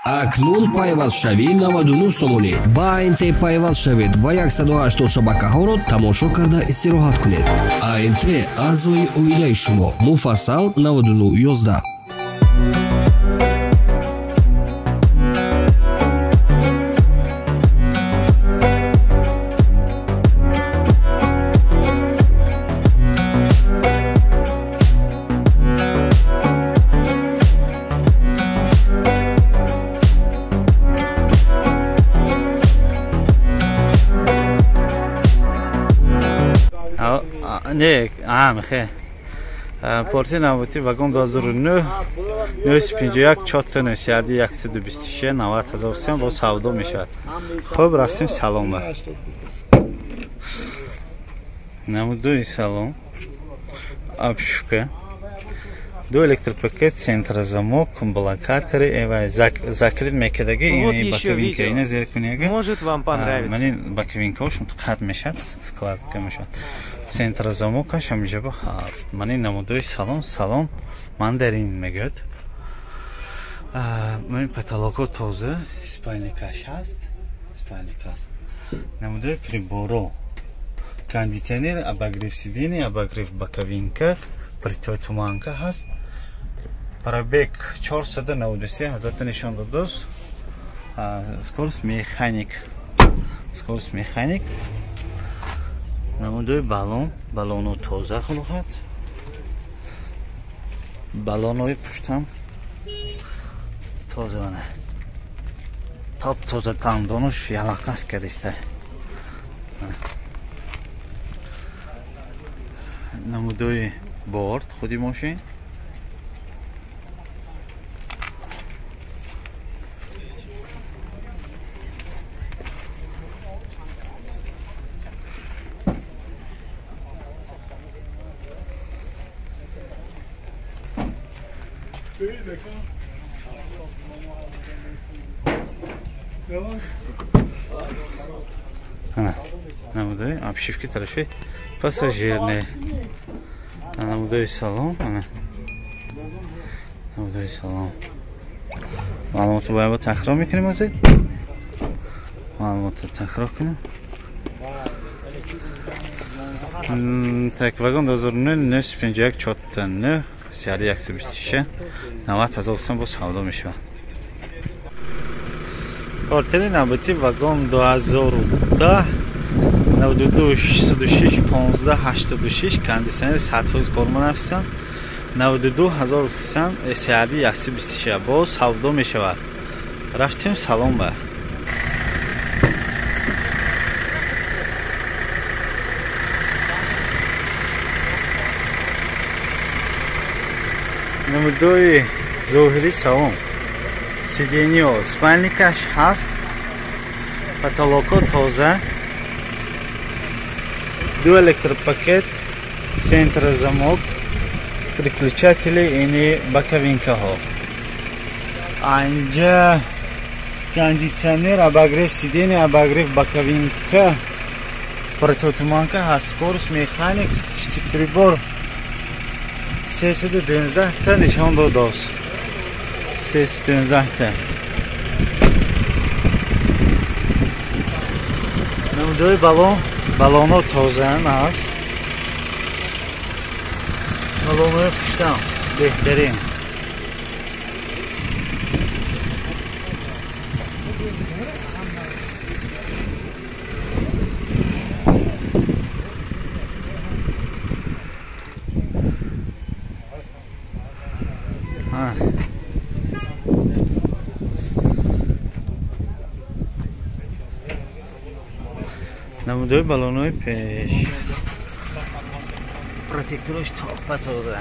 Акнун пайвастшавӣ 99 сомонӣ. Ба АНТ пайваст шавед ва 180 шабакаҳоро тамошо карда истироҳат кунед. АНТ аъзои оилаи шумо. Муфассал 9911. Не, михе. Порти навбати вагон 2009 951 4 9 126 903 бо савдо мешавад. Хуб, рафтем салон ба. Намудои салон. Обшивка. Ду электропакет, центрозамок, блокаторы, закрыт мекадаги, ин боковинка, ина зер кунига. Может вам понравится. Мани боковинкаошон қат мешад, складка мешад. Центрозамокаш ҳамиҷаба ҳаст. Мани намудои салон, салон мандарин мегӯяд. Мани потолоко тоза, спальникаш ҳаст, спальник ҳаст. Намудои приборо. Кондиционер, обогрев сиденья, обогрев боковинка, противотуманка ҳаст. Пробег 493 ҳазорта нишон додааст. Скорость механик. Скорость механик. Намудои баллон, баллоно тоза хулоқат. Баллонои пуштам тоза мана. Топ тоза тандонуш ялақас кардиста. Намудои борт худи мошин. Намудои обшивки тарафи пассажирне. Намудои салон, намудои салон. Маълумотро бояд такрор мекунем ҳозир. Маълумотро такрор кунем. Так, вагон 2009 951 49 3126 903 бо савдо мешавад. Портери навбати вагон 2010 92 606 15 86 кондиционер 100% корманд ҳастанд. 92300 3126 бо савдо мешавад. Рафтем салон ба. Намудои зоҳирӣ салон. Сиденьё, спальникаш ҳаст, потолоко тоза, ду электропакет, центрозамок, переключатели ини боковинкаҳо. Анҷа кондиционер, обогрев сиденья, обогрев боковинка, противотуманка ҳаст, скорость механик, прибор 312 та нишон додааст. 312 та. Намудои баллон, баллоно тозаан аст. Баллонои пуштам беҳтарин. Намудои баллонои пеш. Протектораш топа тоза.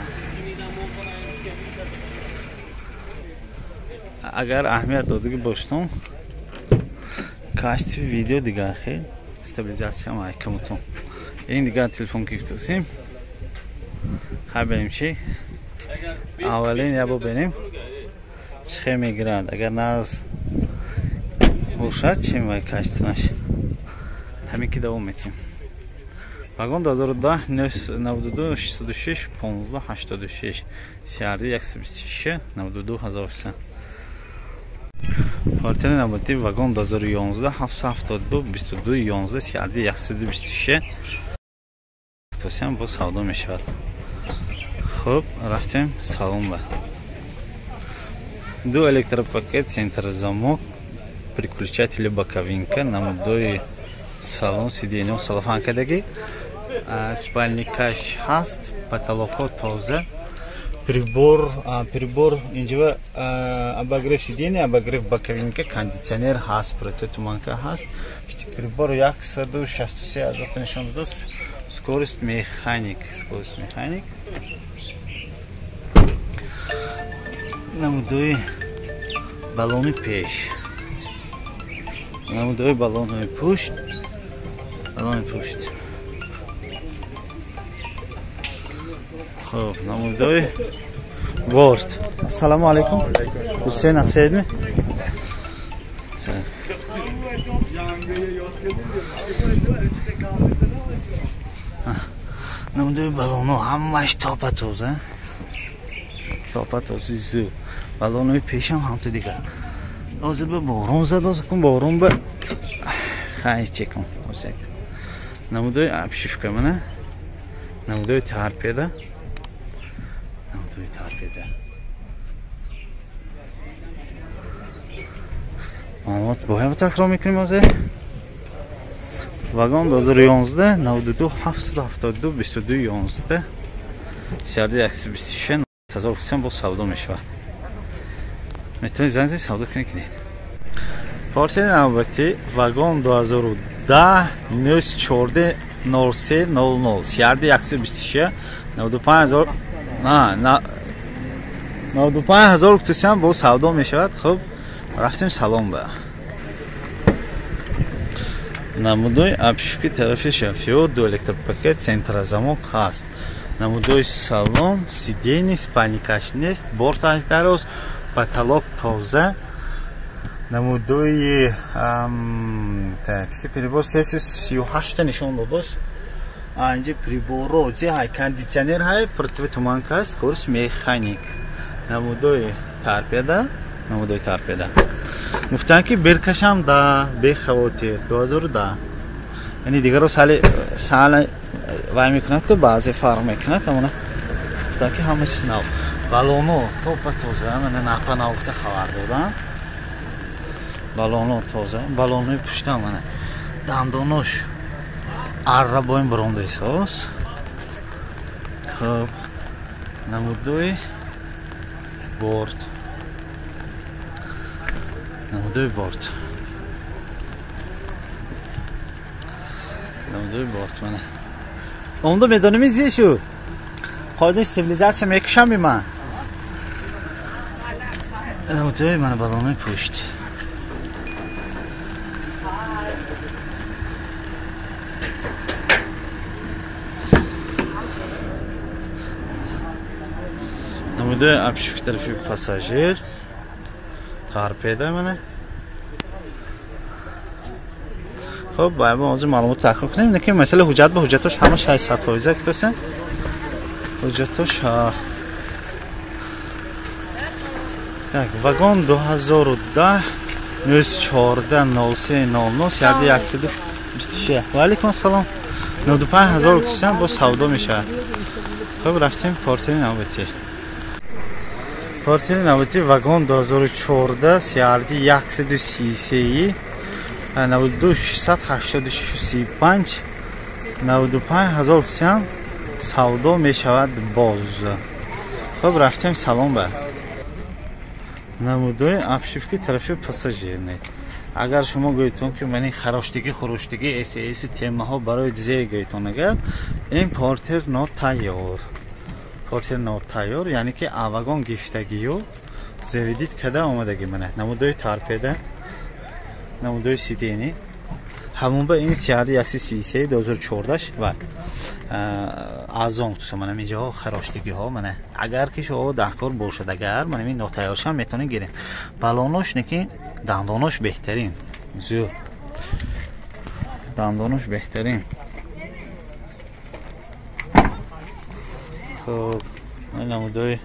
Агар аҳамият додагӣ боштон, качестви видео дигар хел, стабилизатсия майкамутон. Ин дигар телефон гирифтусем. Хай бинем чи. Аввалин ябо бинем чӣ хел мегирад. Агар наз бошад, чи май качестваш. Ҳамин ки давом метим. Вагон 2010 992 606 15 86 CRD 126 92300. Портери навбатӣ вагон 2011 772 22 11 CRD 126 тосиам бо савдо мешавад. Хуб, рафтем салон ба. Ду электропакет, центр замок, переключатели боковинка, намудои салон, сиденье салофанкадаги, спальникаш ҳаст, потолокҳо тоза, прибор инҷа обогрев сиденья, обогрев боковинка, кондиционер ҳаст, противотуманка ҳаст. Прибор 163 ҳазор нишон додааст. Скорость механик, скорость механик. Намудои баллони пеш, намудои баллонҳои пушт, баллони пушт. Хуб, намудои борт. Ассалому алайкум. Ҳусейн Ақсаидми? Намудои баллонҳо ҳамааш топа тоза, топа тоза зӯ. Баллонҳои пешам ҳамту дигар. Ҳозир ба борон зад, ҳозир кун борон ба хай чекун. Намудои обшивка мана, намудои торпеда, намудои торпеда. Маълумот бояд такрор мекунем ҳозир. Вагон 2011 92 772 22 11 CRD 126 1000 бо савдо мешавад. Метавонед занг занед, савдо кунед. Портери навбатӣ вагон 2010 914 03 00 CRD 126 95000 95000 бо савдо мешавад. Хуб, рафтем салон ба. Намудои обшивки тарафи шофёр, ду электропакет, центрозамок ҳаст. Намудои салон, сиденье, спальникаш нест, борташ дароз, потолок тоза. Намудои такси прибор 338 нишон додааст. Инҷа приборо зе ҳай, кондиционер ҳай, противотуманка аст, скорость механик. Намудои торпеда, намудои торпеда. Гуфтанд ки беркашам да бехавотир 2010. Яъне дигаро сали вай мекунад, ки баъзе фарқ мекунад, аммо гуфтанд ки ҳама чиз нав. Баллоно топа тоза, мана напа нав гуфта хабар доданд. Баллоно тоза, баллонои пушта мана дандонош арра боин баронда эҳсос. Хуб, намудои борт, намудои борт, намудои борт мана. Онда медонем зе шуд. Қоидаи стабилизатсия мекушам ман. Намудои мана баллонои пушт. Намудои обшивки тарафи пассажир, торпеда мана. Хуб, бояд мо ҳозир маълумот такрор кунем, лекин масъала ҳуҷҷат ба ҳуҷҷатош ҳама 600% гуфтасен. Ҳуҷҷатош ҳаст. Так, вагон 2010 914 03 00 CRD 126. Ва алайкум ассалом. 95000 бо савдо мешавад. Хуб, рафтем портери навбатӣ. Портери навбатӣ вагон 2014 CRD 133 92 686 35 95000 савдо мешавад боз. Хуб, рафтем салон ба. Намудои обшивки тарафи пассажирне. Агар шумо гӯедтон ки мани хароштигӣ, хуруштигӣ, СС темаҳо барои зе гӯедтон, агар ин портер нотайёр, портер нотайёр, яъне ки авагон гифтагию заведит када омадагӣ мана. Намудои торпеда, намудои сидени. Ҳамон ба ин CRD 133 2014 ва азон туса мана инҷаҳо хароштигиҳо мана. Агар ки шумо дар кор бошад, агар мана ин нотайёршам метавонед гиред. Баллонош неки дандонош беҳтарин, зӯр дандонош беҳтарин. Хуб, намудои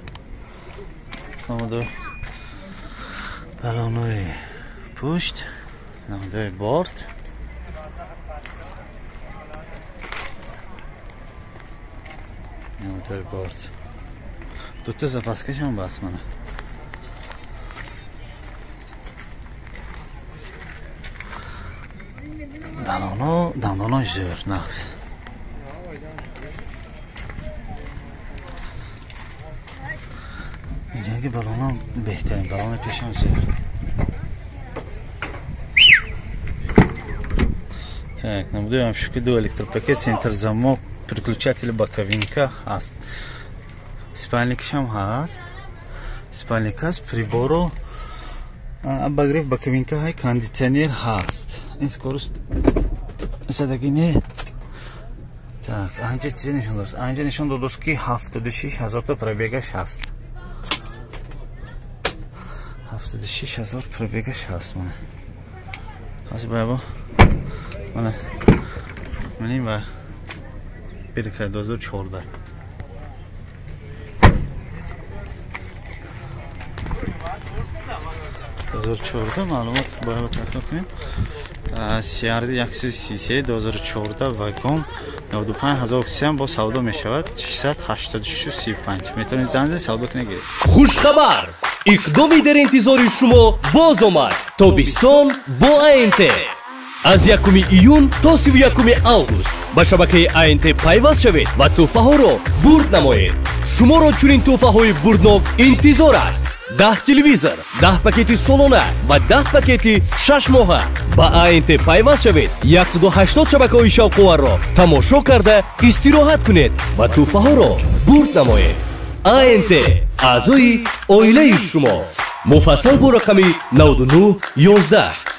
баллонои Пушт, намудои борт. Намудои борт. Дута запаскашам бас мана. Балоно, дандоно зӯр, нағз. Инҷаги балоно беҳтарин, балони пешам зӯр. Так, намудои обшивки, ду электропакет, центр замок, переключатель боковинка ҳаст. Спальникшам ҳаст. Спальник ҳаст, приборо обогрев боковинка ҳай, кондитсионер ҳаст. Ин скорость задаги не. Так, анҷа чизе нишон додааст? Анҷа нишон додааст, ки 76 000 та пробегаш ҳаст. 76 000 пробегаш ҳаст мана. Ҳозир бояд мана манин ва бирка 2014. 2014 маълумот бояд такрор кунем. CRD 133 2014 вагон 95 ҳазор сиам бо савдо мешавад, 686 35. Метавонед занг занед, савдо кунед, гиред. Хушхабар! Иқдоми дар интизори шумо боз омад. Тобистон бо АНТ. Аз 1 июн то 31 август ба шабакаи АНТ пайваст шавед ва тӯҳфаҳоро бурд намоед. Шуморо чунин тӯҳфаҳои бурднок интизор аст: 10 телевизор, 10 пакети солона ва 10 пакети 6 моҳа. Ба АНТ пайваст шавед, 180 шабакаҳои шавқоварро тамошо карда истироҳат кунед ва тӯҳфаҳоро бурд намоед. АНТ аъзои оилаи шумо. Муфассал бо рақами 99 11.